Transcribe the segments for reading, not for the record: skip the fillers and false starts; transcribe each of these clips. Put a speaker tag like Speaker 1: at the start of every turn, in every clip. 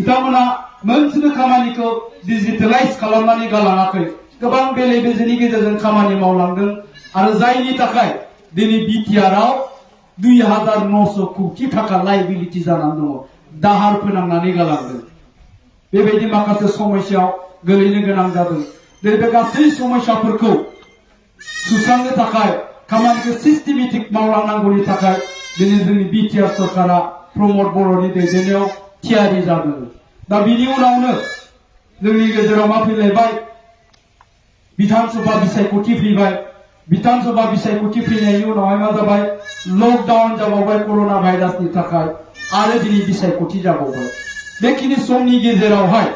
Speaker 1: बिथांमोना मोनसेबो खामानिखौ डिजिटेलाइज खालामनानै गालाङाखै गोबां बेले बेजेनि गेजेरजों खामानि मावलांदों आरो जायनि थाखाय दिनै बिटिआरआव 2900 कोटी थाखा लायबिलिटि जानानै दङ दाहार फोनांनानै गालांदों बेबायदि माखासे समस्यायाव गोलैनो गोनां जादों बे गासै समस्याफोरखौ सुस्रांनो थाखाय खामानिखौ सिस्टेमेटिक मावलांनांगौनि थाखाय दिनै जोंनि बिटिआर सरकारा प्रमद बर'नि दैदेननायाव थियारि जादों दा बिनि उनावनो जोंनि गेजेराव मा फैलायबाय विधानसभा बिसायख'थि फैबाय विधानसभा बिसायख'थि फैनायनि उनावहाय मा जाबाय लकडाउन जाबावबाय कर'ना भाइरासनि थाखाय आरो दिनै बिसायख'थि जाबावबाय बेखिनि समनि गेजेरावहाय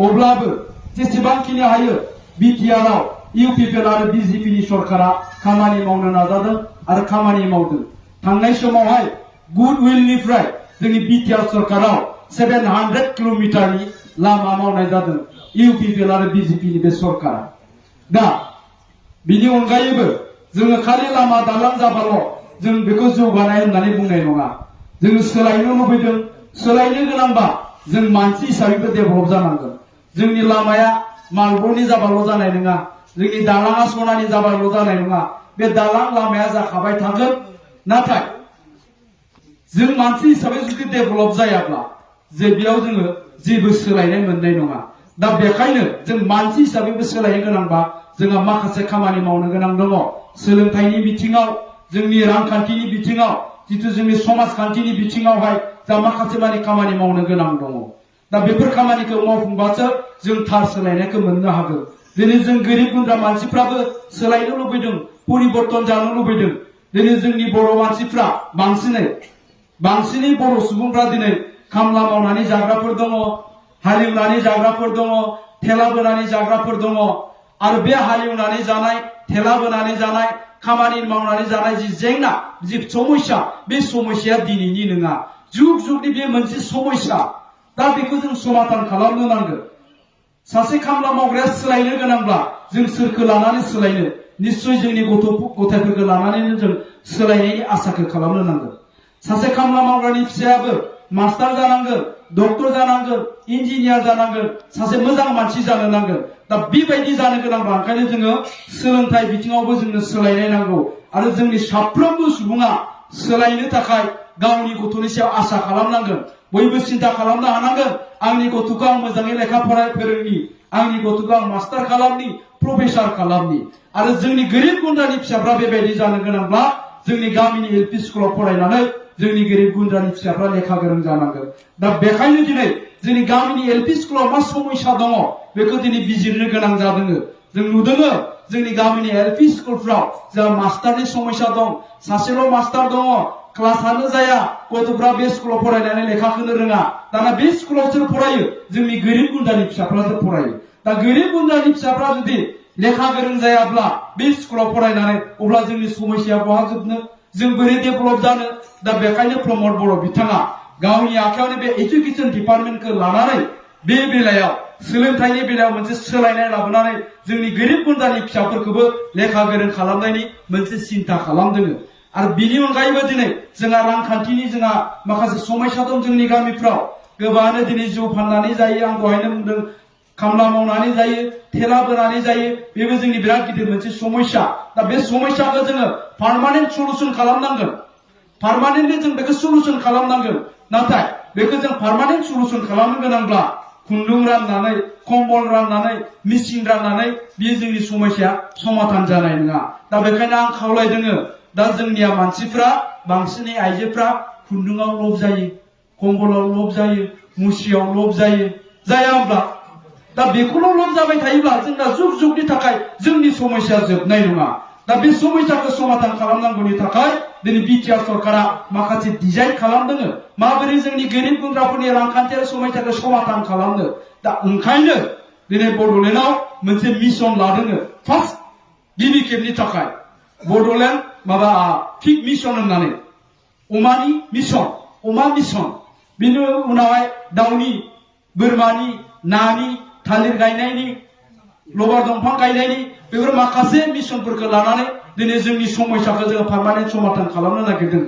Speaker 1: अब्लाबो जेसेबांखिनि हायो बिटिआरआव इउपिपिएल आरो बिजेपिनि सरकारा खामानि मावनो नाजादों आरो खामानि मावदों थांनाय समावहाय गुडविलनिफ्राय जोंनि बिटिआर सरकाराव 700 किल'मिटारनि लामा मावनाय जादों इउपिपिएल आरो बिजेपिनि बे सरकारा दा बिनि अनगायैबो जोङो खालि लामा दालां जाबाल' जों बेखौ जौगानाय होननानै बुंनाय नङा जोङो सोलायनो लुबैदों सोलायनो गोनांबा जों मानसि हिसाबैबो डेभेलप जानांगोन जोंनि लामाया मालब'नि जाबाल' जानाय नङा जोंनि दालाङा सनानि जाबाल' जानाय नङा बे दालां लामाया जाखाबाय थागोन नाथाय जों मानसि हिसाबै जुदि डेभेलप जायाब्ला जे बेयाव जोङो जेबो सोलायनाय मोननाय नङा दा बेखायनो जों मानसि हिसाबैबो सोलायनो गोनांबा जोंहा माखासे खामानि मावनो गोनां दङ सोलोंथाइनि बिथिङाव जोंनि रांखान्थिनि बिथिङाव जितु जोंनि समाजखान्थिनि बिथिङावहाय जा माखासे माने खामानि मावनो गोनां दङ दा बेफोर खामानिखौ मावफुंबासो जों थार सोलायनायखौ मोननो हागोन दिनै जों गोरिब गुन्द्रा मानसिफ्राबो सोलायनो लुबैदों परिबर्तन जानो लुबैदों दिनै जोंनि बर' मानसिफ्रा बांसिनै बर' सुबुंफ्रा दिनै खामला मावनानै जाग्राफोर दङ हालेवनानै जाग्राफोर दङ थेला बोनानै जाग्राफोर दङ आरो बे हालेवनानै जानाय थेला बोनानै जानाय खामानि मावनानै जानाय जि जेंना जि समस्या बे समस्याया दिनैनि नङा जुग जुगनि बे मोनसे समस्या दा बेखौ जों समाधान खालामनो नांगोन सासे खामला मावग्राया सोलायनो गोनांब्ला जों सोरखौ लानानै सोलायनो निश्चय जोंनि गथायफोरखौ लानानैनो जों सोलायनायनि आसाखौ खालामनो नांगोन सासे खामला मावग्रानि फिसायाबो मास्टार जानांगोन डक्टर जानांगोन इन्जिनियार जानांगोन सासे मोजां मानसि जानो नांगोन दा बेबायदि जानो गोनांब्ला ओंखायनो जोङो सोलोंथाइ बिथिङावबो जोंनो सोलायनाय नांगौ आरो जोंनि साफ्रोमबो सुबुङा सोलायनो थाखाय गावनि गथ'नि सायाव आसा खालामनांगोन बयबो सिन्था खालामनो हानांगोन आंनि गथ'खौ आं मोजाङै लेखा फोरोंनि आंनि गथ'खौ आं मास्टार खालामनि प्रफेसार खालामनि आरो जोंनि गोरिब गुन्द्रानि फिसाफ्रा बेबायदि जानो गोनांब्ला जोंनि गामिनि एलपि स्कुलाव फरायनानै जोंनि गोरिब गुन्द्रानि फिसाफ्रा लेखा गोरों जानांगोन दा बेखायनो दिनै जोंनि गामिनि एलपि स्कुलाव मा समस्या दङ बेखौ दिनै बिजिरनो गोनां जादों जों नुदों जोंनि गामिनि एलपि स्कुलफ्राव जा मास्टारनि समस्या दं सासेल' मास्टार दङ क्लासानो जाया गथ'फ्रा बे स्कुलाव फरायनानै लेखाखौनो रोङा दाना बे स्कुलाव सोर फरायो जोंनि गोरिब गुन्द्रानि फिसाफ्रासो फरायो दा गोरिब गुन्द्रानि फिसाफ्रा जुदि लेखा गोरों जायाब्ला बे स्कुलाव फरायनानै अब्ला जोंनि समस्या बहा जोबनो जों बोरै डेभेलप जानो दा बेखायनो प्रमद बर' बिथाङा गावनि आखायावनो बे एजुकेशन डिपार्टमेन्टखौ लानानै बे बेलायाव सोलोंथाइनि बेलायाव मोनसे सोलायनाय लाबोनानै जोंनि गोरिब गुन्द्रानि फिसाफोरखौबो लेखा गोरों खालामनायनि मोनसे सिन्था खालामदों आरो बिनि अनगायैबो दिनै जोंहा रांखान्थिनि जोंहा माखासे समस्या दं जोंनि गामिफ्राव गोबाङानो दिनै जौ फाननानै जायो आं दहायनो बुंदों खामला मावनानै जायो थेला बोनानै जायो बेबो जोंनि बिराद गिदिर मोनसे समस्या दा बे समस्याखौ जोङो पार्मानेन्ट सलुसन खालामनांगोन पार्मानेन्टलि जों बेखौ सलुसन खालामनांगोन नाथाय बेखौ जों पार्मानेन्ट सलुसन खालामनो गोनांब्ला खुन्दुं राननानै कम्बल राननानै मिसिन राननानै बेयो जोंनि समस्या समाधान जानाय नङा दा बेखायनो आं खावलायदों दा जोंनिया मानसिफ्रा बांसिनै आइजोफ्रा खुन्दुङाव लब जायो कम्बलाव लब जायो मुस्रियाव लब जायो जाया होमब्ला दा बेखौल' लब जाबाय थायोब्ला जोंना जुग जुगनि थाखाय जोंनि समस्या जोबनाय नङा दा बे समस्याखौ समाधान खालामनांगौनि थाखाय दिनै बिटिआर सरकारा माखासे डिजाइन खालामदों माबोरै जोंनि गोरिब गुन्द्राफोरनि रांखान्थियारि समस्याखौ समाधान खालामनो दा ओंखायनो दिनै बड'लेण्डआव मोनसे मिशन लादों फार्स्ट गिबि खेबनि थाखाय बड'लेण्ड फिग मिशन होननानै अमानि मिशन अमा मिशन बिनि उनावहाय दाउनि बोरमानि नानि थालिर गायनायनि लबार दंफां गायनायनि बेफोर माखासे मिशनफोरखौ लानानै दिनै जोंनि समस्याखौ जोङो पार्मानेन्ट समाधान खालामनो नागिरदों